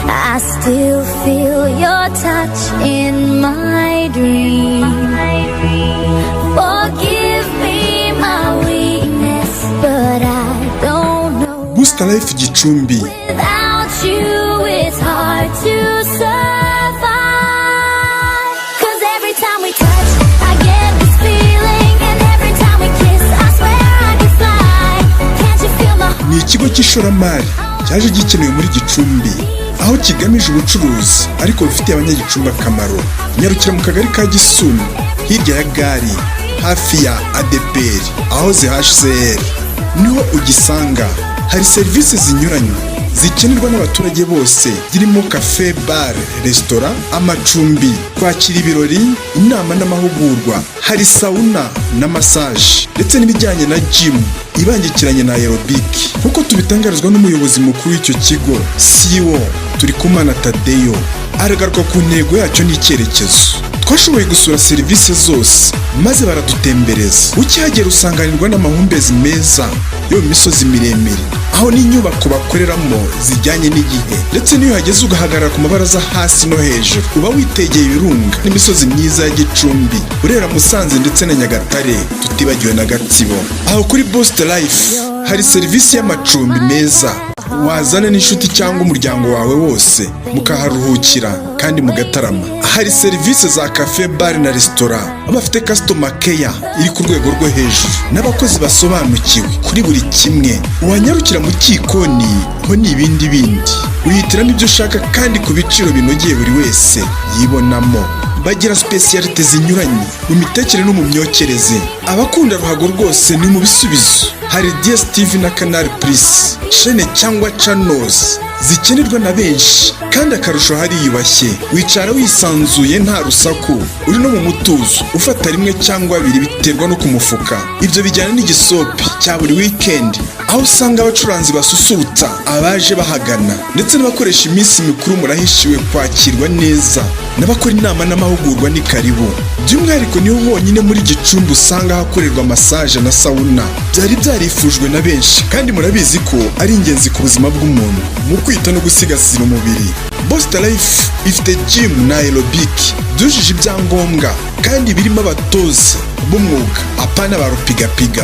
I still feel your touch in my dream. Forgive me my weakness, but I don't know. Booster Life Gicumbi. Without you, it's hard to survive. 'Cause every time we touch, I get this feeling. And every time we kiss, I swear I could fly. Can't you feel my Ni ikigo cy'ishoramari cyaje gikenewe muri Gicumbi, aho kigamije ubucuruzi ariko bufitiye Abanyagicumbi akamaro. Nyarukira mu kagari ka Gisuna, hirya ya gare, hafi ya ADEPR, aho HCR, niho ugisanga. Hari serivisi zinyuranye zikenerwa n'abaturage bose, zirimo café, bar, resitora, amacumbi, kwakira ibirori, inama n'amahugurwa. Hari sauna na massage, ndetse n'ibijyanye na gym ibangikiranye na aerobic, nk'uko tubitangarizwa n'umuyobozi mukuru w'icyo kigo, CEO Turikumana Tadeyo. Aragaruka ku ntego yacyo n'icyerekezo. Twashoboye gusura serivisi zose maze baradutembereza. Ukihagera usanganirwa n'amahumbezi meza yo mu misozi miremire, aho n'inyubako bakoreramo zijyanye n'igihe, ndetse n'iyo uhageze ugahagarara ku mabaraza hasi no hejuru, uba witegeye ibirunga n'imisozi myiza ya Gicumbi, Burera, Musanze ndetse na Nyagatare, tutibagiwe na Gatsibo. Aho kuri Boost Life hari serivisi y'amacumbi meza, wazana n'inshuti cyangwa umuryango wawe wose mukaharuhukira kandi mugatarama. Hari serivisi za café, bar na resitora, aho bafite customer care iri ku rwego rwo hejuru n'abakozi basobanukiwe kuri buri kimwe. Wanyarukira mu gikoni ho ni ibindi bindi, wihitiramo ibyo ushaka kandi ku biciro binogeye buri wese yibonamo. Bagira spécialité zinyuranye mu mitekere no mu myokereze. Abakunda ruhago rwose ni mu bisubizo. Hari DSTV na Canal Plus, chaîne cyangwa channels zikenerwa na benshi, kandi akarusho hariyubashye, wicara wisanzuye, nta rusaku, uri no mu mutuzo, ufata rimwe cyangwa abiri biterwa no ku mufuka. Ibyo bijyana n'igisope cya buri weekend, aho usanga abacuranzi basusurutsa abaje bahagana, ndetse n'abakoresha iminsi mikuru murahishiwe kwakirwa neza, n'abakora inama n'amahugurwa ni karibu. By'umwihariko niho honyine muri Gicumbi usanga hakorerwa massage na sauna, byari byarifujwe na benshi, kandi murabizi ko ari ingenzi ku buzima bw'umuntu mu kwita no gusigasira umubiri. Booster Life ifite gym na aerobic byujuje ibyangombwa kandi birimo abatoza b'umwuga, apana ba rupigapiga.